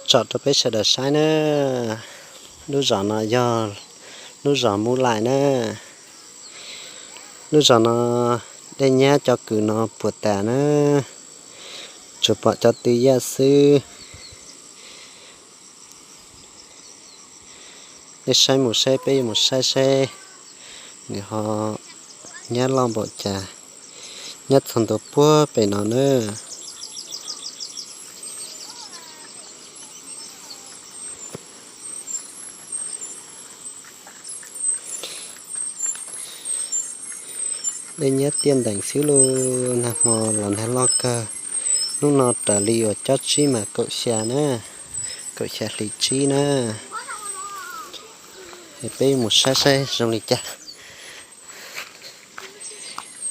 Tsom rau peb sawv daws saib na, lub zos no yog lub zos Mub Laim na. Lub zos no dej nyab cov kws no puas tas na, tsuas pom cov tw yaj xwb. Nej saib mus saib, peb yuav mus saib saib nws ho nyab loj npaum cas, nyab txog ntua puag pem no na. Dej nyab tiaj ntees xwb lauj, nag hmo los nag loj kawg. Hnub no raws li uas cob tsib mas kaum xya na, kaum xya hli tsib na. Peb mus saib saib zoo li cas.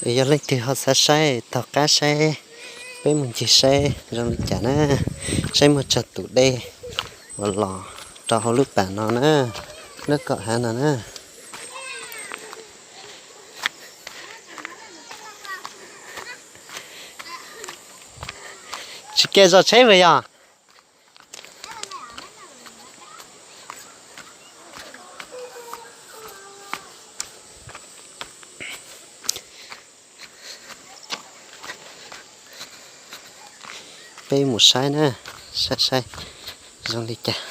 Yog leej twg ho xav saib taug qab saib, peb mus ncig saib zoo li cas na, saib muaj tsawg tus dej uas los rau hauv lub pas no na, lub kaum hav no na. Tsis ke zos tsheb vwm yog. Peb mus saib na, saib saib zoo li cas.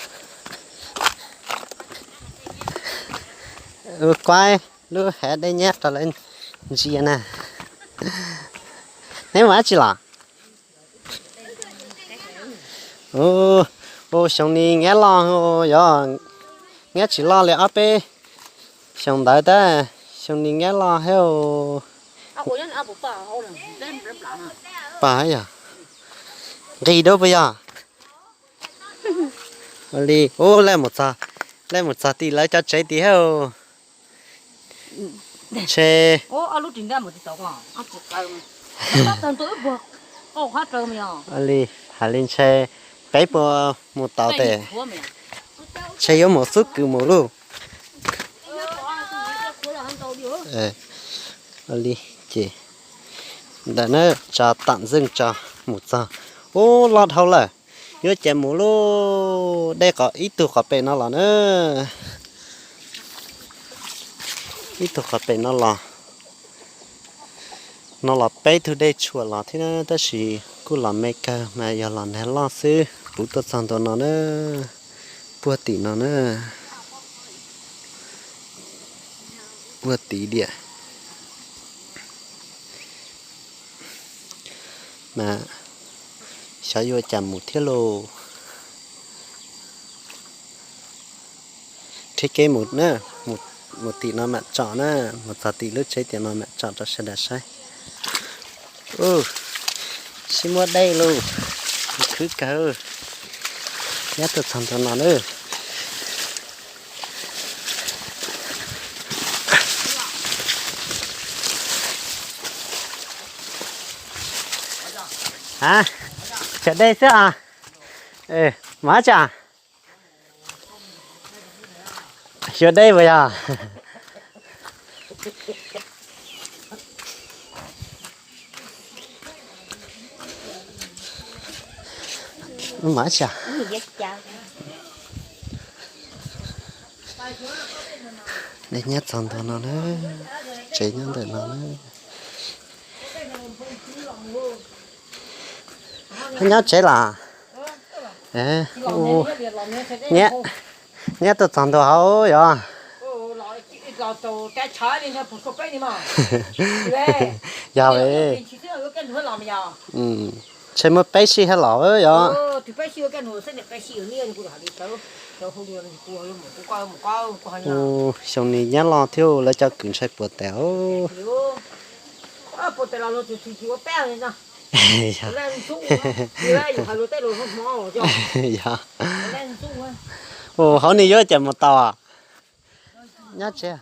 Ua kuaib lub hav dej nyab rau lawv ntsia na. Neb mus dab tsi los? Ua xyoo ni nyab loj yog, nyab tsis loj li ob peb xyoo ntawd tab, xyoo ni nyab loj thiab. Pog yog nqis dua puas yog? Li ub, lawv mus txog tim lawv cov tsev tid thiab. Ntshe li hais li ntshe peb puas mus tau tes, ntshe yuav mus xub kws mus lauj. Li ces ntawm na, tso tam ntxeej tso, mus txog ub loj dhau lawm. Yuav ces mus lub dej qhov ib tug qhov pem no los na, ib tug qhov pem no los. No los peb tug dej tshuam los thiab na, tab sis kuj los me kawg mas yog los nag loj xwb. Puv tuaj txog ntua no na, puag tim no na, puag tim diam. Mas xyov yuav cas mus thiab lauj. Rhib kev mus na, mus tim no mam tsom na, mus txog tim lub tsheb tias no mam tsom rau sawv daws saib. Sib muab dej lauj, khwv kawg. Nyab tuaj txog ntua no na. Xyuas dej xwb os. Mas tsa, xyuas dej puas yog? Mas tsa, nej nyab txog ntua no na, tsev nyob ntawm no na. Nyob tsev los? Nyab tuaj txog ntua hauv yog? Yog, ntshe muaj peb sij hab los yog? Xyoo ni nyab loj thiab lawv cov kws ntshai puas tas. Yog, hauv ni yuav cas mus tau? Nyob tsev.